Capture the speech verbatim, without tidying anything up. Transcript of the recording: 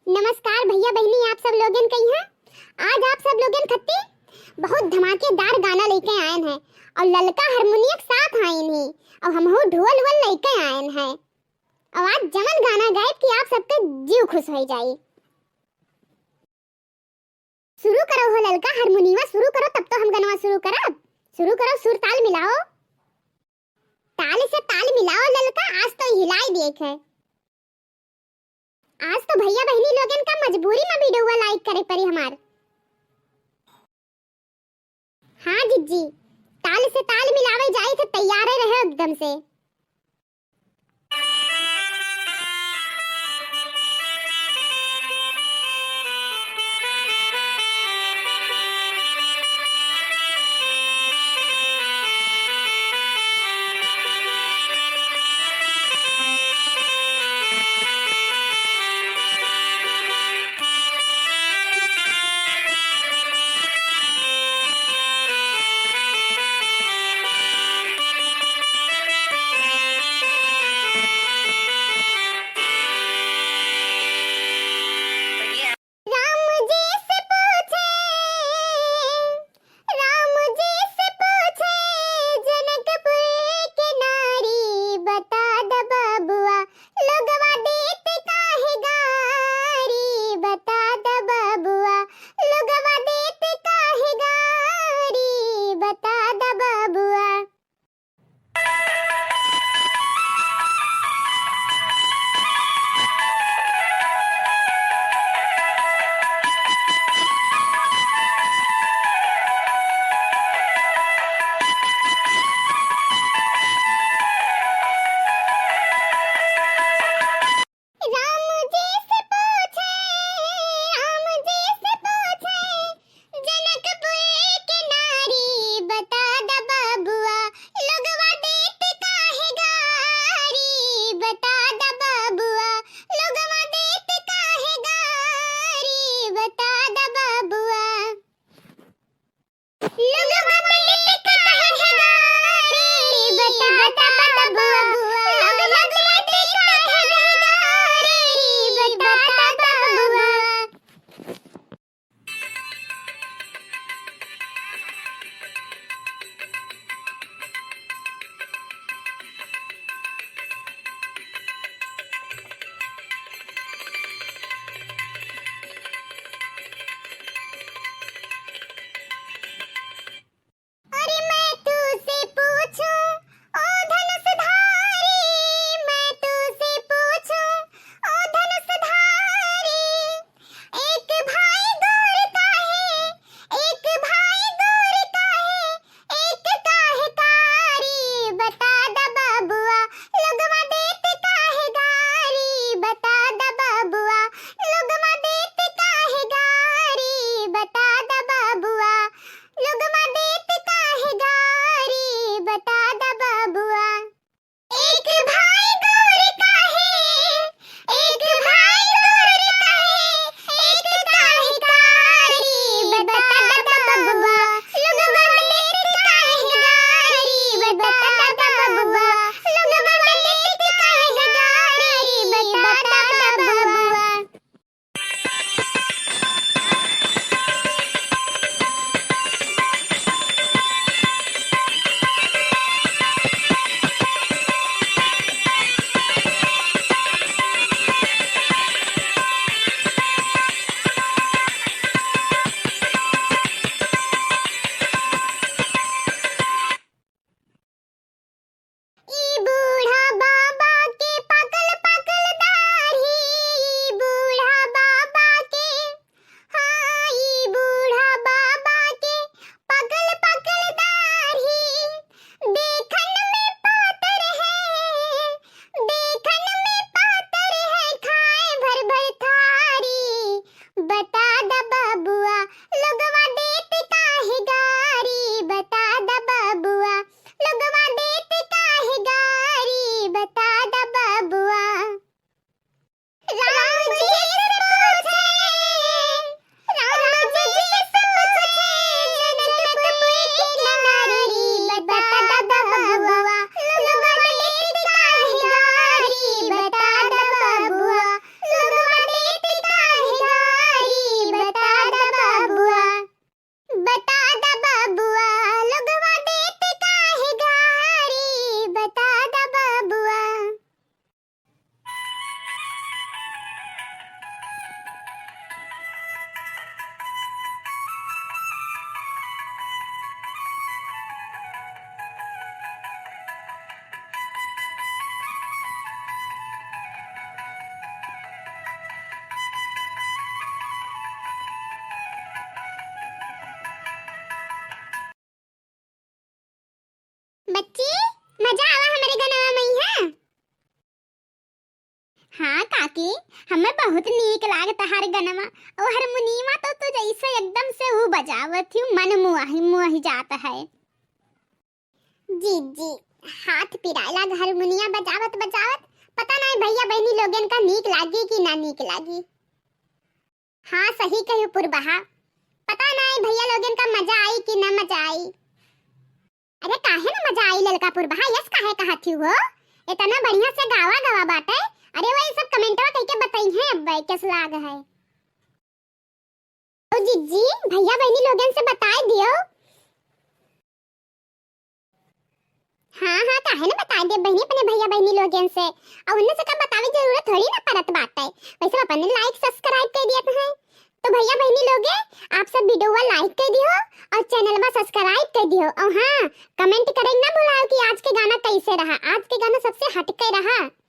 नमस्कार भइया बहिनी, आप सब लोगन कइहाँ। आज आप सब लोगन खत्ती बहुत धमाकेदार गाना लइके आयन है और ललका हारमोनियम के साथ आयन ही और हमहू ढोल वोल लइके आयन है। और आज जवन गाना गायब कि आप सबके जीव खुश होइ जाई। शुरू करो हो ललका हारमोनियम, शुरू करो, तब तो हम गनवा शुरू करब। शुरू करो, सुर ताल मिलाओ। ताल से ताल मिलाओ ललका, आज तो हिलाई देखे। आज तो भइया बहिनी लोगन का मजबूरी में वीडियो लाइक करे परी हमार। हाँ जिज्जी, ताल से ताल मिलावे जाई तो तैयारे रहे एकदम से। बच्ची, मजा आवा हमरे गनवा मइहाँ। हाँ काकी, हमें बहुत नीक लागत हर गनवा। और हारमोनियमा तो तू जैसे एकदम से ऊ बजावत ही, मन मोहि मोहि जात है। जीजी, हाथ पिराए लाग हारमोनिया बजावत बजावत। पता नाहीं भइया बहिनी लोगन का नीक लागी कि ना नीक लागी। हाँ सही कही पुरबहा, पता नाहीं भइया लोगन का मजा आई कि ना मजा आई। अरे काहे ना मजा आई ललका पुरबहा, यस काहे कहत ही हो? इतना बढ़िया से गावा गवा बाटे। अरे वही सब कमेंटवा कइके बतइहैं अब कैस लाग है। ओ जीजी, भइया बहिनी लोगन से बताए दियो। हाँ हाँ, काहे ना बताए दे बहिनी अपने भइया बहिनी लोगन से। और उन्हें से कब बतावे जरूरत थोड़ी ना पड़त बाटे। वैसे अपने like subscribe कर दियत हैं। तो भइया बहिनी लोगे, आप सब वीडियो लाइक कर दियो और चैनलवा subscribe कर दियो। और हाँ, कमेंट करे ना भुलाओ कि आज के गाना कैसे रहा, आज के गाना सबसे हटके रहा।